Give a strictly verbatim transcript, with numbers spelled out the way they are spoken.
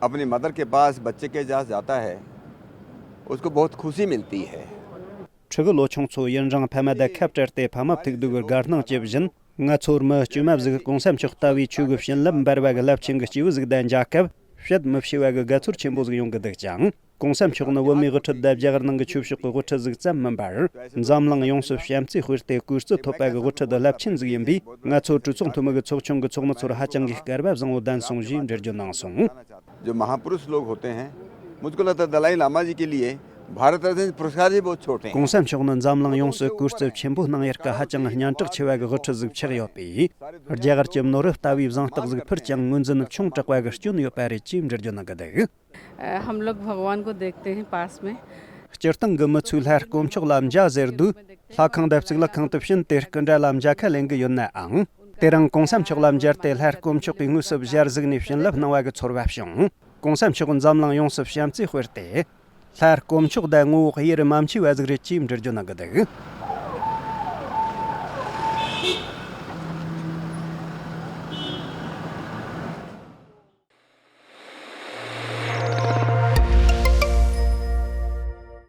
अपनी मदर के पास बच्चे के साथ जाता है, उसको बहुत खुशी मिलती है। ཕྲུ་གུ་ལོ་ཆུང་ཚོ་ཡུན་རིང་ཕ་མ་དང་ཁ་བྲལ་ཏེ་ཕ་མ་ཐུག་འདུག་གི་དགའ་སྣང་སྐྱེ་བཞིན། ང་ཚོར་མི་དཀྱུས་མ་ཟིག་གོང་ས་མཆོག་ལྟ་བུའི་ཆོས་ཀྱི་བྱིན་རླབས་འབར་བ་གི་རླབས་ཆེན་གྱི་སྐྱེས་བུ་ཟིག་དང་མཇལ་སྐབས། བཤད་མི་ཤེས་པ་གི་དགའ་ཚོར་ཆེན་པོ་ཟིག་ཡོང་གི་འདུག་ཅིང་། གོང་ས་མཆོག་ནི་བོད་མིའི་དབུ་ཁྲིད་དང་རྒྱ་གར་ནང་གི་ཆོས་ཕྱོགས་ཀྱི་དབུ་ཁྲིད་ཟིག་ཙམ་མིན་པར། འཛམ་གླིང་ཡོངས་སུ་བྱམས་བརྩེའི་དཔེ་སྟེ་གུས་བརྩི་ཐོབ་པ་གི་དབུ་ཁྲིད་རླབས་ཆེན་ཟིག་ཡིན་པས། ང་ཚོ་གྲོས་ཚོགས་འཐུས་མི་གི་ཚོགས་ཆུང་གི་ཚོགས་མི་ཚོར་ཧ་ཅང་གི་སྐལ་བ་བཟང་བོ་ལྡན་སོང་ཞེས་འགྲེལ་བརྗོད་གནང་སོང་། जो महापुरुष लोग होते हैं, मुझको लगता है दलाई लामा जी के लिए भारत रत्न पुरस्कार ही बहुत छोटे हैं। གོང་ས་མཆོག་ནི་འཛམ་གླིང་ཡོངས་སུ་གུས་བརྩི་ཆེན་པོ་གནང་ཡུལ་གྱི་ཧ་ཅང་སྙན་གྲགས་ཆེ་བ་གི་དབུ་ཁྲིད་ཟིག་ཆགས་ཡོད་པས། རྒྱ་གར་གྱི་མི་རབས་ལྟ་བུའི་གཟེངས་རྟགས་ཟིག་ཕུལ་ཀྱང་ངོས་འཛིན་ཆུང་དྲགས་པ་གི་སྐྱོན་ཡོད་པ་རེད་ཅེས་འགྲེལ་བརྗོད་གནང་གི་འདུག། अ, हम लोग भगवान को देखते हैं पास में। སྤྱིར་བཏང་གི་མི་ཚོས་ལྷ་དཀོན་མཆོག་ལ་མཇལ་ཟེར་དུས། ལྷ་ཁང་དང་གཙུག་ལག་ཁང་དུ་ཕྱིན་ཏེ་སྐུ་འདྲ་ལ་མཇལ་ཁ་ལེན་གི་ཡོད་ནའང་། དེ་རིང་གོང་ས་མཆོག་ལ་མཇལ་ཏེ་ལྷ་དཀོན་མཆོག་གི་དངོས་སུ་ཞལ་གཟིགས་ནས་བྱིན་རླབས་གནང་བ་གི་ཚོར་བ་བྱུང་། གོང་ས་མཆོག་འཛམ་གླིང་ཡོངས་སུ་བྱམས་བརྩེའི་དཔེ་སྟེ། ལྷ་དཀོན་མཆོག་དང་ངོ་བོ་དབྱེ་རུ་མ་མཆིས་པ་ཟིག་རེད་ཅེས་འགྲེལ་བརྗོད་གནང་གི་འདུག།